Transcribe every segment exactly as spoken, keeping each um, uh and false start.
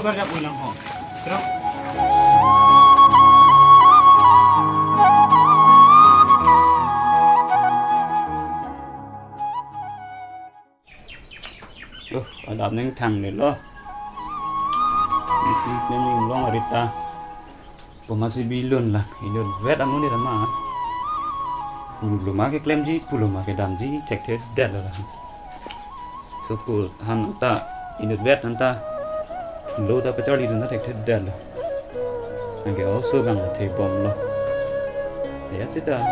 Dak ulang ho. Terus. Duh, adap neng thanglelo. Isi klemji inglong arit ta. Komatsi bi lun lang, inutvet amonit ama. Pulo ma keklemji, pulo ma kedamji, thekthedetlo lang. So pu han ta, inutvet han ta. Lo ta pacharlidun ta thekthedetlo. Anke oso bang thebomlo. Ya sita.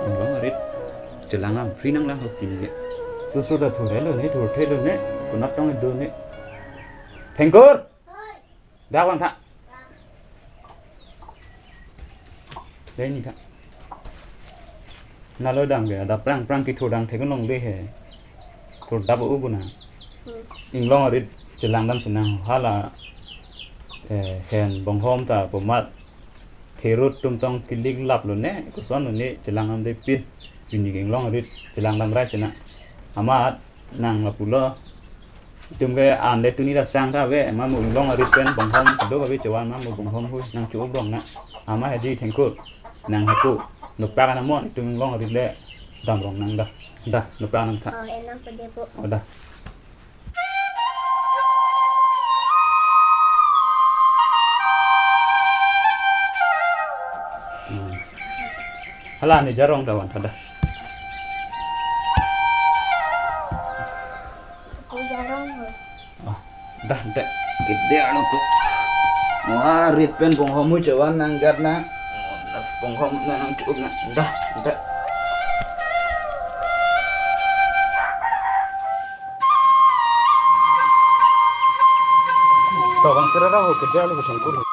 Inglong arit chelang am free nang lang ho kini ke. Susu ta thurelo ne, thurthelo ne, konat tong do ne. Thengkur. Dak bang tha. Dei ni tha. Nalo dam ke, dap prang prang kithur dang thekun longle he. Thur dap u bu na. Inglong arit chelang dam sinang hala, eh, hen bonghom ta pomat therut tum tong kilik laplo ne, koson ne chelang dam de pin. Pini ke inglong arit chelang dam rai sina. Amat nang lapulo. Itum ke ande tuni ta sang ta ave, ma mo inglong arit pen bonghom, kado kave chevan ma mo bonghom hui, nang chu-uprong na. Ama haji Thengkur, nang haku, nopak anamon, itum inglong arit le damrong nang da. Da, nopak nang tha. Oh, enang pede po. Oh, da. Hmm. Hala ne jarong dawan tada. Aku jarong ho. Ah, dah, dah. Gede anu ko. Wah, arit pen bonghom hui chevan nang gat na. Bonghom nang cukup na. Dah, dah. Tawang sira ho kerja lu bersangkur.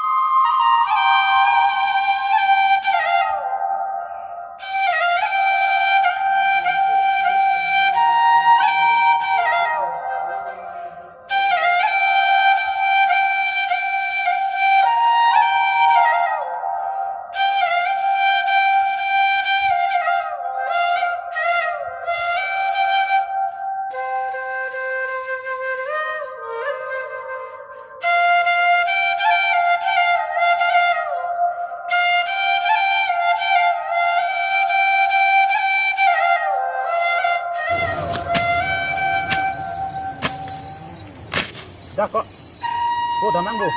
Dah kok. Ko damang ko.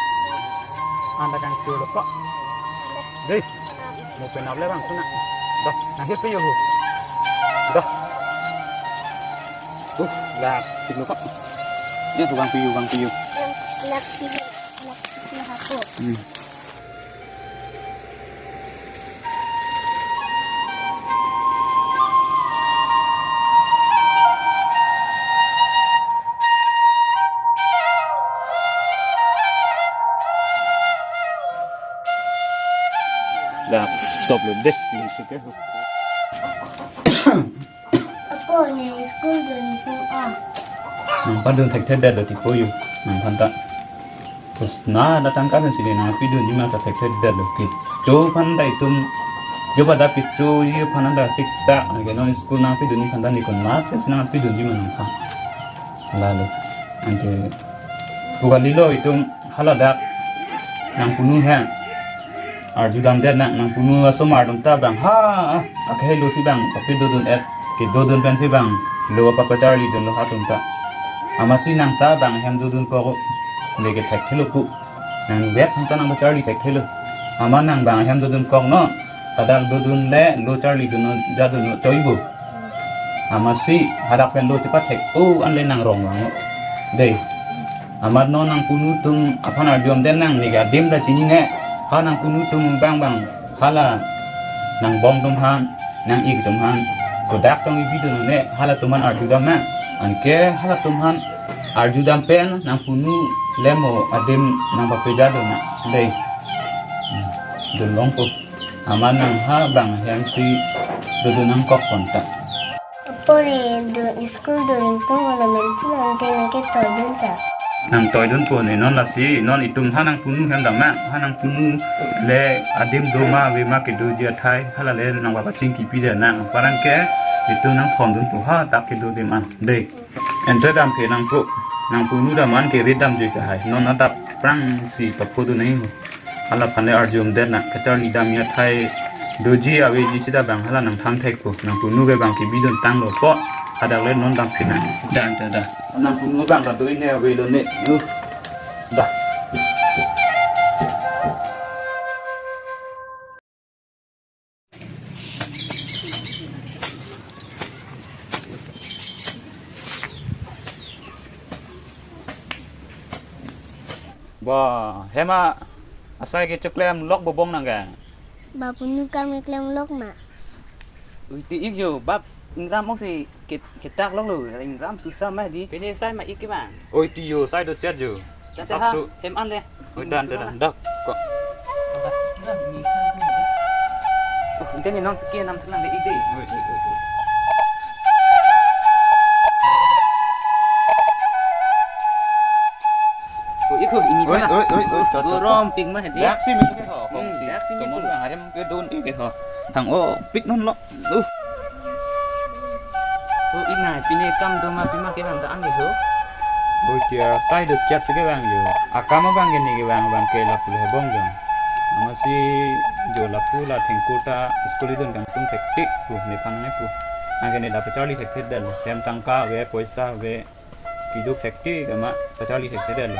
Anda kan ke kok. Dei. Mo penap le bang kuna. Dah, nang hit pe yo ho. Dah. Uh, lah, sino kok. Ya, bang piu, bang piu. Yang lak piu, lak piu hapo. Hmm. Dah, stop lo deh. Apo ne school dun sung a. Nang padun thekthedetlo tipo yo. Nang phan ta. Terus na datang ka si nang pidunji ma ta thekthedetlo ke. Cho phan ta itum. Jo pada ke cho ye phan ta six ta. Ke non school nang pidunji phan ta ni kon ma. Terus nang pidunji ma nang phan. Lalo. Anke. Pu kalilo itum. Hala dak nangpunu he arjudamdet nang, nangpunu asomar atum ta bang ha, akhei lo si bang, tapi dodun et, kedodun pen si bang, lo apa pacharlidunlo ha atum ta. Amatsi nang ta bang hem dodun kok, le ke thekthelo pu. Nang bet atum ta nang pacharli thekthelo. Amat nang bang hem dodun kok non, kadal dodun le lo charlidun jadun toibo. Amatsi hadak pen lo chepathek, o an le nang rong vang. Dei. Amat non nangpunu atum aphan arjudamdet nang, ne ke adim ta chinine. Ha nangpunu atum bang bang. Hala nangbong atum aphan, nang-ik atum aphan. Kodak tong ibi dun ne, halatum aphan arjudam nang. Anke halatum aphan arjudam pen nangpunu le mo adim nangpapeja dun nang. Dei. Hmm. Dun longpo. Amat nang ha bang hem si dodun nangkok pon ta. Apo ne dun school dun tung ornament pulangte nang ke toidun ta. Nang toidunpo ne non lasi non itum ha nangpunu hem dam nang, ha nangpunu le adim do ma ave ma kedoji athai hala le nangpachingki pide nang parang ke itum nangthondunpo ha dak kedo adim an. Dei. Enter dam ke nangpo. Nangpunu dam an ke rit damjoi kahai. Non adap prang si papo do nangji ho. Hala aphan le arjum det na kacharli dam ya thai doji aveji sita bang hala nang than thek po. Nangpunu ke bang kebidun tanglo po. Hadak le non dam phi na. Dan da da. Nangpunu bang ta doi ne avelo ne. Yu. Da. Ba, hem asai ke choklem lok bobong nang ke. Ba punu kam keklem lok ma. Ui ti ik jo, bap ingram ong si ke, ketak lok lo, ingram susah mah di. Pini sai ma ik ke bang. Oi ti jo, sai do chet jo. Tata Sap ha, su. Hem an le. Oi dan dan dan. Dak. Kok. Uh, ente ni non seki nam thunang de ik de. Oi oi oi. Oh, ikho ini oi, kena. Oi, oi, oi, to, to, to. Gorom pik mah hedi. Dak si mil ke ho, hmm, kong si. Dak si mil. Tomon nang harem ke don ke ho. Thang o pik non lo. Uh. Oh, ina pini kam do ma pima ke bang ta ang ho. Oh, tia sai do chat si ke bang jo. Akam bang ke ni ke bang bang ke lapu le bong jo. Amatsi jo lapu la thengkur ta school idun kangtung thektik pu ne phan ne pu. Ang ke ne la pacharli thekthedetlo. Hem tangka ave, poisa ave. Kiduk thektik amat pacharli thekthedetlo.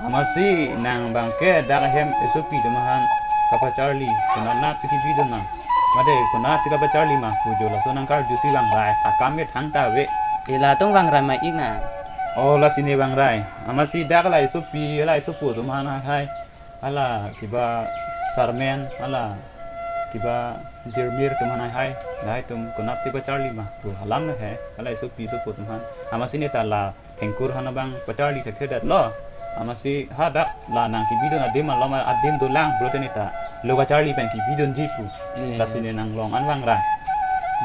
Amatsi nang bang ke dak hem esopi atum aphan kapacharli, konat nat si kebidun nang. Mate konat si kapacharli ma pu jo laso nang karju si bang rai. Akam ke thangta ave. Ila tong bang rai ma ik na. Oh, lasi ne bang rai. Amatsi dak la esopi, la esopo atum aphan hai. Hala kiba sarmen, hala kiba jirmir atum aphan hai, lahai atum konat si pacharli ma pu alam le he, hala esopi esopo atum aphan. Amatsi ne ta la thengkur aphan bang pacharli thekthedetlo. Amatsi hadak la nang kebidun adim alom adim dolang pulote ne ta lo kacharli pen kebidunji pu. Iya. Lasi ne nang long an bang ra.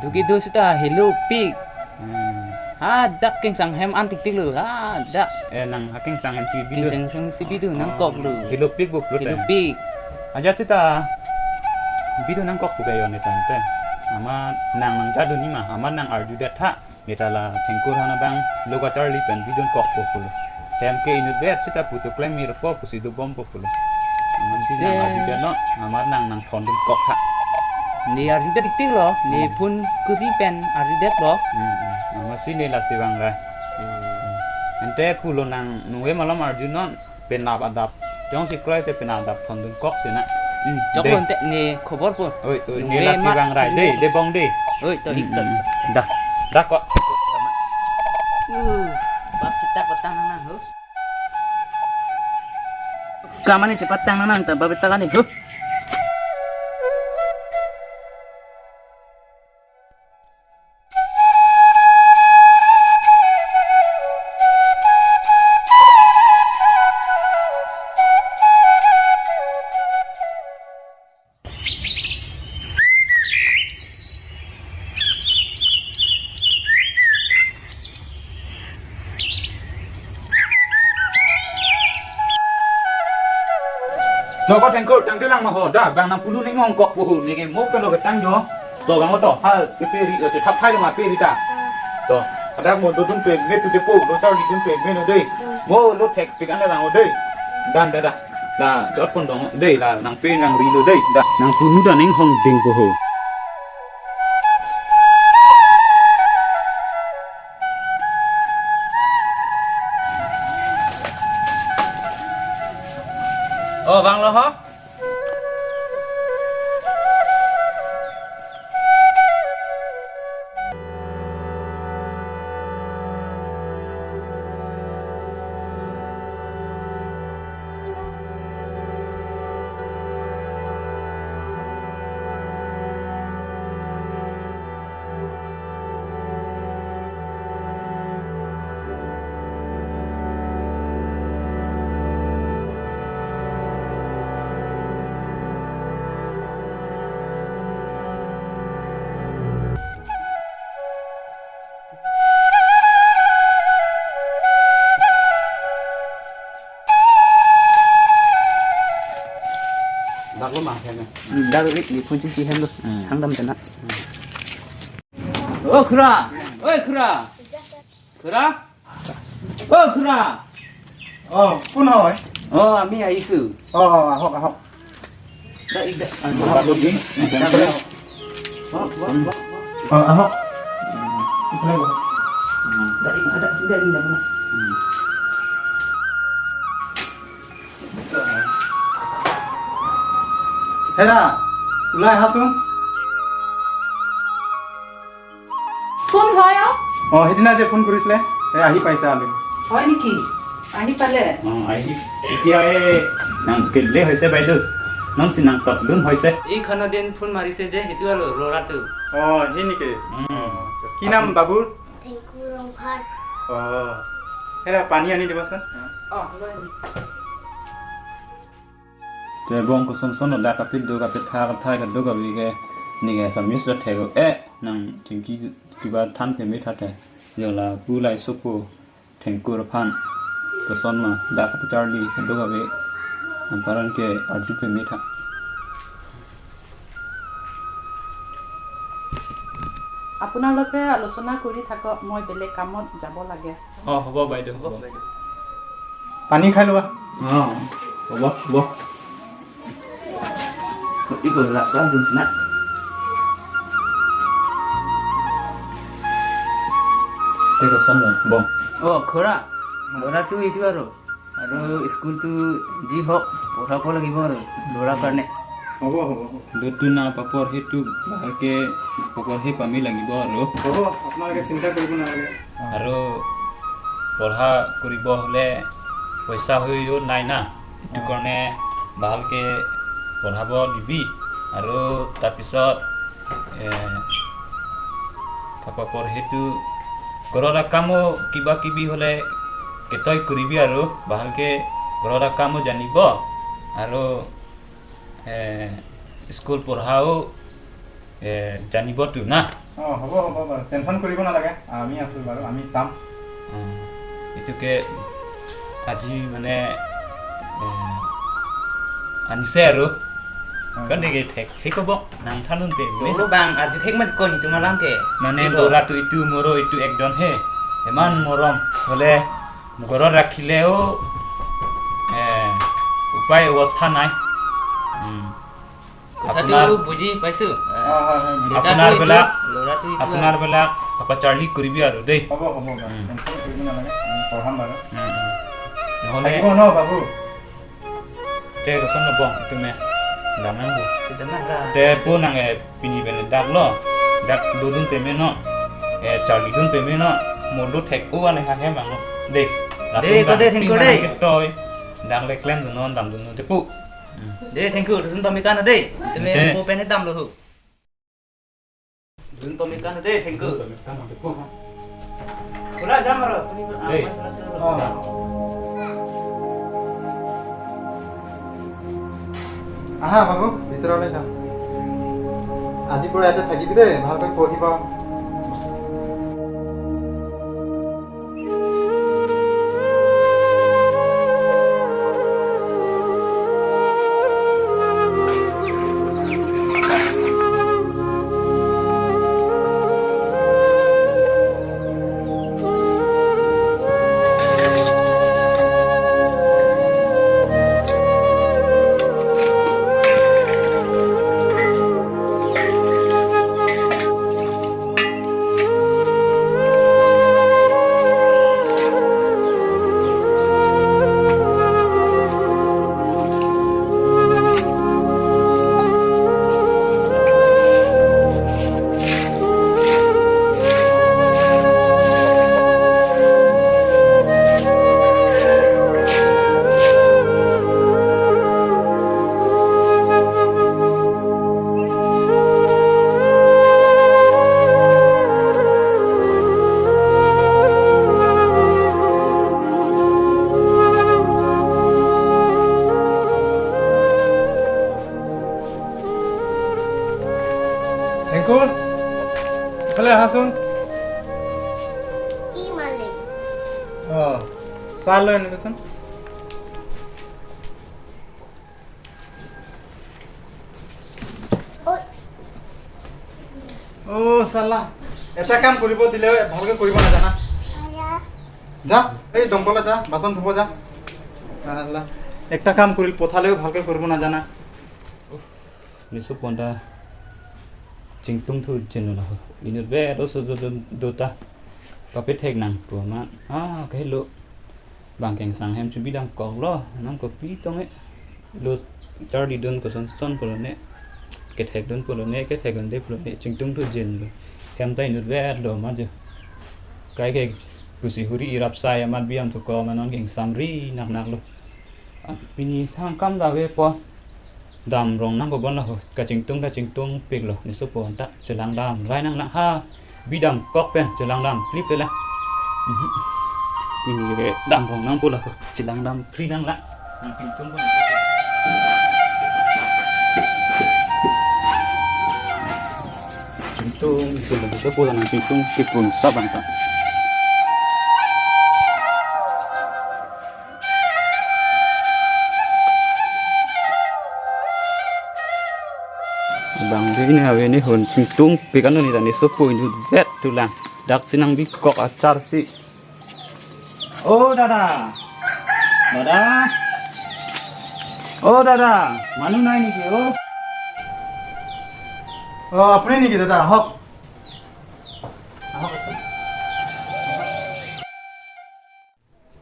Duki do sita helo pik. Hmm. Hadak kengsang hem an tiktik lo, hadak. Eh, nang ha kengsang hem si bidun. Kengsang hem si bidun, nang kok lo. Helo pik bo pulote. Helo pik. Ajat sita bidun nang kok pu kayo ne tangte. Amat nang nang jadun ni ma, amat nang arju det tha. Ne ta la thengkur aphan bang lo kacharli pen bidun kok po pulo. Hem ke inut bet sita pu choklem mir po pusi dobom po pulo. Amatsi nang arju det non, amat nang nang thondun kok tha. Ne arju det tiktik lo, ne phone kusi pen arju detlo. Hmm, hmm. Amatsi ne lasi bang ra. Hmm. Ante pulo nang nungve malom arju non, penap adap. Jongsi kroi te penap adap thondun kok si na. Hmm, chok lo ante ne khobor po. Oi, oi, ne lasi bang ra. Dei, dei bong dei. Oi, to ik to. Hmm, hmm. Dah. Dah kok. Uh, bap chetak patang nang nang ho. Kamane chepat tang nang nang ta bap chetak ani ho. Lo ko thengkur tangte lang ma ho, dah bang nang punu ning hong kok po ho, ne ke mo ke lo ke tang jo. To bang to, hal ke pe ri, lo che thap thai lo ma pe ri ta. To, ada mo do dun pe me tu de po, lo char di dun pe me no dei. Mo lo thek pik an la rang o dei. Dan da da. La jot pon dong dei, la nang pe nang ri lo dei. Da nang punu da ning hong ding po ho. Oh, bang lo ho? Dak lo ma hem. Hmm, dak lo ik ni phone chingki hem lo. Hmm. Hang dam tena. Oh, khura. Oi, khura. Khura. অ খুৰা। অ, কোন হয়? অ, আমি আহিছো। অ, অ, আহক, আহক। দা, ইদা, আহক, আহক। আহক, আহক। বহ, বহ, বহ, বহ। অ, আহক। ইফালে বহক। দা, ইদা, ইদা, ইদা, ইদা। হেৰা, ওলাই আহাচোন। কোন হয় অ? অ, সেইদিনা যে ফোন কৰিছিলে, এই আহি পাইছে আলু। হয় নেকি? আহি পালে? অ, আহি, এতিয়া এই নাং কেলে হৈছে বাইদেউ? Nangsi nangtok dun hoise. এইখনৰ দিন ফোন মাৰিছে যে, সেইটো আৰু ল'ৰাটো। অ, সেই নেকি? উম। অ, কি নাম বাবুৰ? থেংকু ৰংফাৰ। অ, হেৰা, পানী আনি দিবাচোন। অ, লৈ আনিম। Te bong kosonson lo dak aphi do, aphi thak athai kedo kave ke, neke samis ra thek e, nang chingki kiba than peme thathe. Jola pu lai sopo Thengkur aphan koson ma dak aphi charli kedo kave, anparan ke arju peme tha. আপোনালোকে আলোচনা কৰি থাকক, মই বেলেগ কামত যাব লাগে। অ, হ'ব বাইদেউ, হ'ব। পানী খাই লোৱা। অ, হ'ব, হ'ব। Iko laksa dun sina. Teko son lo, bong. অ, খুৰা, ল'ৰাটো এইটো আৰু, আৰু স্কুলটো যি হওক, পঠাব লাগিব আৰু ল'ৰাৰ কাৰণে। হ'ব, হ'ব, হ'ব। Dotuna papor hetu, ভালকে papor he pami lagibo আৰু। হ'ব, আপোনালোকে চিন্তা কৰিব নালাগে। আৰু পঢ়া কৰিব হ'লে পইচা হৈও নাই না, এইটো কাৰণে ভালকে পঢ়াব দিবি। আৰু তাৰপিছত, এ, papor hetu ঘৰৰ কামো কিবা কিবি হ'লে কেতৈ কৰিবি আৰু ভালকে ঘৰৰ কামো জানিব আৰু, এ, স্কুল পঢ়াও, এ, জানিব তো না। অ, হ'ব, হ'ব বাৰু, টেনচন কৰিব নালাগে, আমি আছো বাৰু, আমি চাম। উম, এইটোকে আজি মানে, এ, আনিছে আৰু। হয়। Kan dege thek, he ko bong, nang thanun pe, Dolo bang, arju thek mat kon itu malam ke. Mane, iko, ল'ৰাটো ইটো, মোৰো ইটো একদম হে, ইমান মৰম হ'লে ঘৰত ৰাখিলেও, এ, উপায় অৱস্থা নাই। উম। কথাটো আপোনাৰ, বুজি পাইছো। অ, হয়, হয়, হয়। দেউতাটো আপোনাৰ এইটো, বিলাক, ল'ৰাটো এইটো আপোনাৰ আৰু। বিলাক, apa charli কৰিবি আৰু দেই। হ'ব, হ'ব, হ'ব। উম। টেনচন কৰিব নালাগে, আমি পঢ়াম বাৰু। উম, উম। নহ'লে থাকিব ন, বাবু? Te, koson lo bong, itu me. Damang bu. Itu damang ra. Te, pu nang, e, pini pen dak lo. Dak dodun peme no. E, charlidun peme no. Modo thek u ane ha he bang lo. De. Dei, ko de, thengkur dei. Dak le klem dun non, dam dun non te pu. Hmm. Dei, thengkur, dun pame kan dei. Itu me, te, po pen dam lo hu. Dun pame kan dei, thengkur. Dun pame kan dei, thengkur. Khula jam aro, tumi aro, dei. Apa khula jam aro? অ। আহা বাবু, ভিতৰলৈ যাম। আজিৰ পৰা ইয়াতে থাকিবি দেই, ভালকৈ পঢ়িবা। থেংকুৰ, ইফালে আহাচোন। কি মালিক? অ, চাহ লৈ আনিবচোন। ঐ। অ, চালা। এটা কাম কৰিব দিলে ভালকৈ কৰিব নাজানা। আয়া। যা, এই দমকলত যা, বাচন ধুব যা। আল্লাহ, একটা কাম কৰিল, পথালেও ভালকে কৰিব নাজানা। Nesopo anta chingtung thu jin lo ho. Inut vet oso do do do ta. Papethek nangpo ma. Ah, kahelo. Bang kengsang hem chu bidam koklo. Nang kopi tong e. Lo charlidun kosonson pulo ne. Kethekdun pulo ne, kethekdunde pulo ne. Chingtung thu jin lo. Hem ta inut vet lo ma jo. Kaike pusi huri irap sai amat bidam thu ko ma non kengsam ri nak nak lo. Ah, pini sang kam ta avepo. Damrong nangpo bon lo ho. Kachingtung ta chingtungpik lo. Nesopo anta chelangdam rai nang lang ha. Bidam kok pen chelangdam klip le lang. Mhm. Pini ke damrong nangpo lo ho. Chelangdam kri nang lang. Nang chingtung bon. Chingtung, chingtung, nesopo nang chingtungpik pun sabang ta. Bang de ne ave ne hon chingtungpik anoni ta nesopo inut vet thu lang. Dak si nangbi kok achar si. Oh, dada. Dada. Oh, dada. Manu nai niki, oh. Oh, apuni niki, dada? Ahok. Ahok.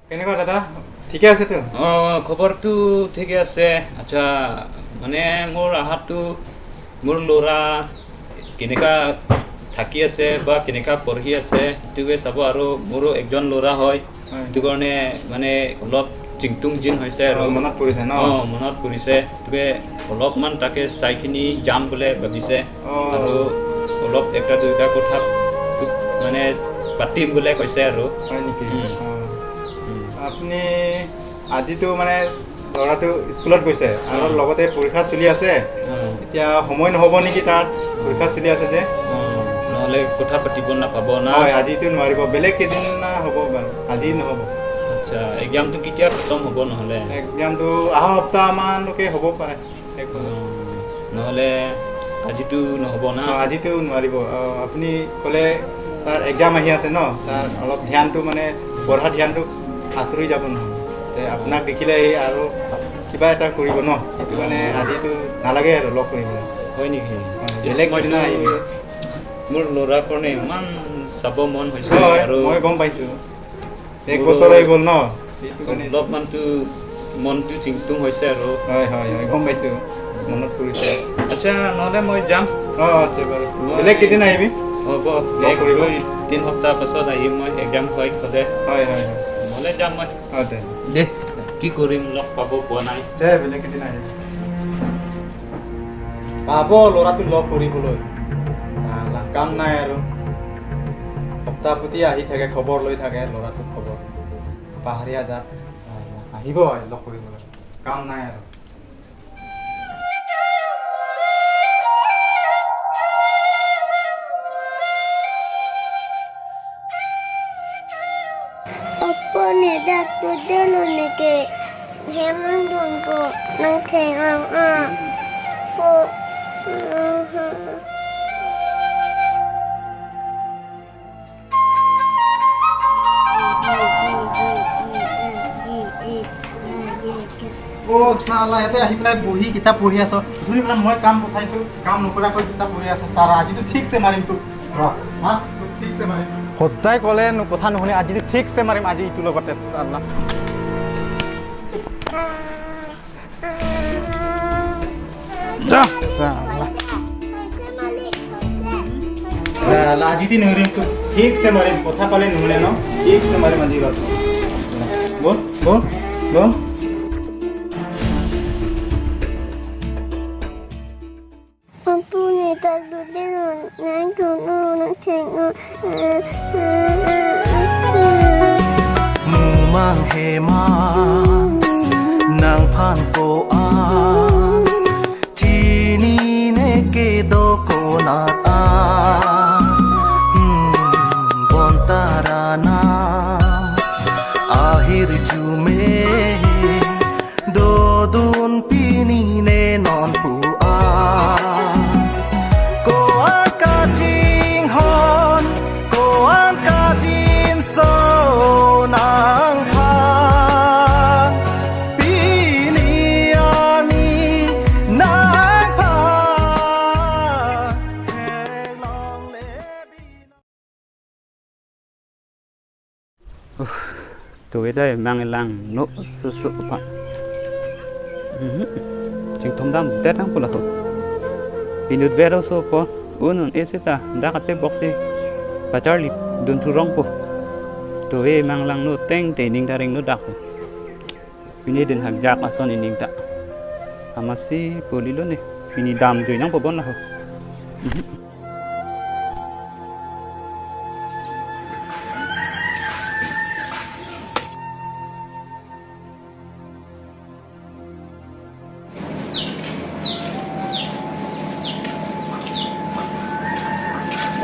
কেনেকুৱা দাদা? ঠিকে আছে তো? অ, খবৰটো ঠিকে আছে। আচ্ছা, মানে মোৰ আহাতটো মোৰ ল'ৰা কেনেকা থাকি আছে বা কেনেকা পঢ়ি আছে, সেইটোকে চাব। আৰু মোৰো একজন ল'ৰা হয়, হয়। সেইটো কাৰণে মানে অলপ চিংটুং জিন হৈছে আৰু। অ, মনত পৰিছে ন? অ, মনত পৰিছে। সেইটোকে অলপমান তাকে চাইখিনি যাম বুলিয়ে ভাবিছে। অ। আৰু অলপ একটা দুইটা কথা মানে পাতিম বুলিয়ে কৈছে আৰু। হয় নেকি? উম। অ। উম। আপুনি আজিতো মানে ল'ৰাটো স্কুলত গৈছে আৰু অ। লগতে পৰীক্ষা চলি আছে। অ। এতিয়া সময় নহ'ব নেকি তাৰ? পৰীক্ষা চলি আছে যে। অ, নহ'লে কথা পাতিব নাপাব না? হয়, আজিতো নোৱাৰিব, বেলেগ কেইদিন না হ'ব বাৰু, আজি নহ'ব। আচ্ছা, এক্সামটো কেতিয়া খতম হ'ব নহ'লে? এক্সামটো অহা সপ্তাহমানলৈকে হ'ব পাৰে। এক বছৰ। অ, নহ'লে আজিতো নহ'ব না? অ, আজিতো নোৱাৰিব। অ, আপুনি ক'লে তাৰ এক্সাম আহি আছে ন, তাৰ অলপ ধ্যানটো মানে পঢ়া ধ্যানটো আঁতৰি যাব নহয়। তে আপোনাক দেখিলে এই আৰু কিবা এটা কৰিব ন, সেইটো কাৰণে আজিতো নালাগে আৰু লগ কৰিবলৈ। হয় নেকি? হয়, বেলেগ দিনা আহিবি। মোৰ ল'ৰাৰ কাৰণে ইমান চাব মন হৈছে হয়, আৰু মই গম পাইছোঁ। এক মোৰো বছৰ হৈ গ'ল ন? সেইটো কাৰণে অলপমানতো মনটো চিংটুং হৈছে আৰু। হয়, হয়, হয়, গম পাইছোঁ। মনত পৰিছে। আচ্ছা, নহ'লে মই যাম। অ, আচ্ছা, বাৰু। মই বেলেগ কেইদিন আহিবি? হ'ব, লগ এক কৰিব। দুই, তিন সপ্তাহ পাছত আহিম মই, এক্সাম হয় থ'লে। হয়, হয়, হয়। নহ'লে যাম মই। অ, দে। দে, কি কৰিম, লগ পাব পোৱা নাই। দে, বেলেগ কেইদিন আহিবি। পাব ল'ৰাটো লগ কৰিবলৈ। আহ, কাম নাই আৰু। সপ্তাহ প্ৰতি আহি থাকে, খবৰ লৈ থাকে, ল'ৰাটোৰ খবৰ। পাহাৰীয়া জাত। আহিব লগ কৰিবলৈ। কাম নাই আৰু। Apuni dak tu delu niki hemang dun ko nang theng ang a. Ko. অ' চালা, ইয়াতে আহি পেলাই বহি কিতাপ পঢ়ি আছ। ধৰি পেলাই মই কাম পঠাইছো, কাম নকৰাকৈ কিতাপ পঢ়ি আছ। চালা, আজিতো ঠিকছে মাৰিম তোক। ৰ, হা? তোক ঠিকছে মাৰিম। সদায় ক'লে ন-, কথা নুশুনে, আজি ঠিকছে মাৰিম, আজি ইটোৰ লগতে। চালা। যা, চালা। চালা, আজি তি নুৰিম তো। ঠিকছে মাৰিম, কথা পালে নুশুনে ন? ঠিকছে মাৰিম আজি ৰাতি। বল, বল, বল। Apuni ta dudin nang tunu nang theng. Mumang hema nangphan ko a, chinine kedo konat a, hmm, bonta ra nang ahirjume dodun pini ne non pu a. Ko-an kachinghon, ko-an kachinson a. Uff, to ave dai, mang langno susu pa. Mhm. Chingthum damdet nang pula ho. Inut bero so po. Un'un isi ta dak ate boksi pacharli dun thurong po. To ave, mang langno teng te ning ta ringno dak ho. Pini din hakjak ason ining ta. Amatsi pulilo ne. Pini damjui nang pobon laho. Mhm.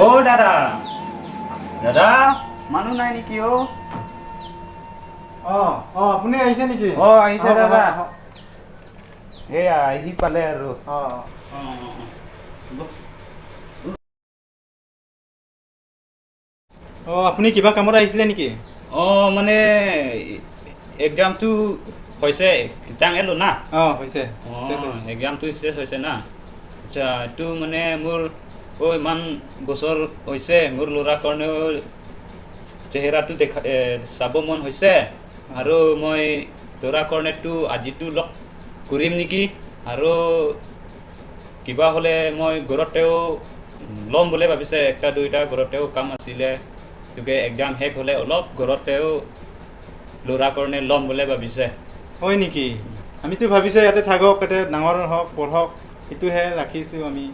অ দাদা, দাদা, মানুহ নাই নেকি অ? অ, অ, আপুনি আহিছে নেকি? অ, আহিছে আহক, দাদা। আহক, আহক। এয়া আহি পালে আৰু। অ। অ, অ, অ। অ, আপুনি কিবা কামত আহিছিলে নেকি? অ, মানে এক্সামটো হৈছে, ৰিজাল্ট এলো না? অ, হৈছে। অ, শেষ হৈছে। এক্সামটো শেষ হৈছে না? আচ্ছা, এইটো মানে মোৰ, অ, ইমান বছৰ হৈছে, মোৰ ল'ৰা কাৰণেও চেহেৰাটো দেখা, এ, চাব মন হৈছে। আৰু মই ল'ৰা কাৰণেতো আজিতো লগ কৰিম নেকি? আৰু কিবা হ'লে মই ঘৰতেও ল'ম বুলি ভাবিছে, একটা দুইটা ঘৰতেও কাম আছিলে। তোকে এক্সাম শেষ হ'লে অলপ ঘৰতেও ল'ৰা কাৰণে ল'ম বুলি ভাবিছে। হয় নেকি? আমিতো ভাবিছে ইয়াতে থাকক, ইয়াতে ডাঙৰ হওক, পঢ়ক, সেইটোহে ৰাখিছোঁ আমি।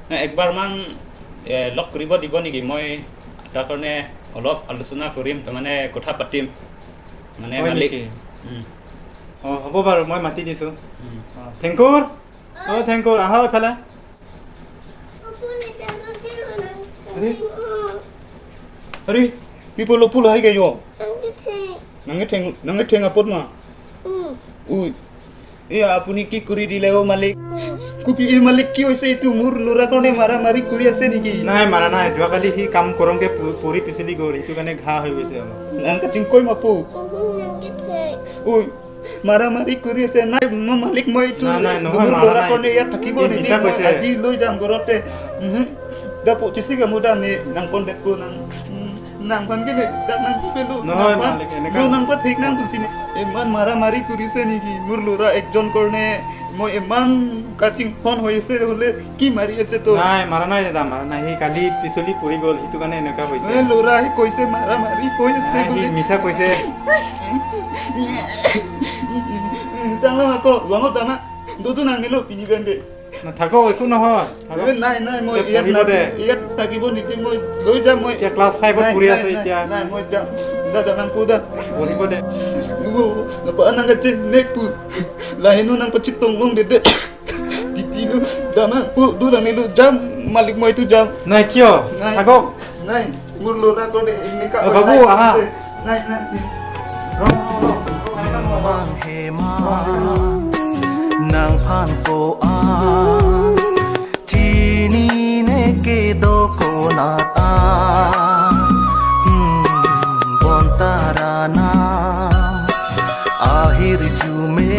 নাই, একবাৰমান, এ, লগ কৰিব দিব নেকি? মই তাৰ কাৰণে অলপ আলোচনা কৰিম, তাৰমানে কথা পাতিম। মানে হয় মালিক। নেকি? উম। অ, হ'ব বাৰু, মই মাতি দিছোঁ। উম। অ, থেংকুৰ? অ, থেংকুৰ, আহা এইফালে। আৰে, আৰে, pi pulo pulo hai kayo. Nangketheng, nangketheng apot ma. Ui. এয়া আপুনি কি কৰি দিলে অ মালিক? কোপি এই মালিক, কি হৈছে এইটো? মোৰ ল'ৰা কাৰণে মাৰা মাৰি কৰি আছে নেকি? নাই, মাৰা নাই। যোৱাকালি সি কাম কৰোঁতে প-, পৰি পিছলি গ'ল, সেইটো কাৰণে ঘা হৈ গৈছে অলপ। Nangkachingkoi ma po. Ui, মাৰা মাৰি কৰি আছে। নাই, মই মালিক, মই এইটো নাই, নাই, নহয়, মোৰ মাৰা ল'ৰা নাই। কাৰণে ইয়াত থাকিব এই নিদিম। মিছা মই কৈছে। আজি লৈ যাম ঘৰতে। উহু। Dapo chisi kamu dan ne nangpon det ko nang. উম, nangphan ke ne, dak nangpipelo, নহয়, nangphan, মালিক, এনেকা lo nangpathek nang kusini. ইমান মাৰা মাৰি কৰিছে নেকি? মোৰ ল'ৰা একজন কাৰণে মই ইমান kachinghon হৈছে হ'লে কি মাৰি আছে তো? নাই, মাৰা নাই দাদা, মাৰা নাই। সি কালি পিছলি পৰি গ'ল, সেইটো কাৰণে এনেকুৱা হৈছে। এ, ল'ৰা আহি কৈছে মাৰা মাৰি হৈ আছে নাই, সি বুলি। মিছা কৈছে। Tang lang ako, wangot tama. Dudu nang nilo pini bende. নাথাকক, একো নহয়। থাকক। এ, নাই, নাই, মই এতিয়া ইয়াত পঢ়িব নাথাকিম, দে। ইয়াত থাকিব নিদিম, মই লৈ যাম, মই। এতিয়া ক্লাছ ফাইভত নাই, পঢ়ি নাই, আছে নাই, এতিয়া। নাই, মই যাম। Dada nang pu da. পঢ়িব দে। Wo, apa nang kachin nek pu. Lahinu nang pachip tong long de de. Titi lu, dana pu, du dana lu jam, malik moi tu jam. নাই, কিয়? নাই। থাকক। Nai, murlo na ko de ini ka. Eh, Babu, aha. Nai, nai. Rong, rong, rong. Mang hema, nangphan ko a, chini ne kedo konat a, hmm, bonta ra na, ahirjume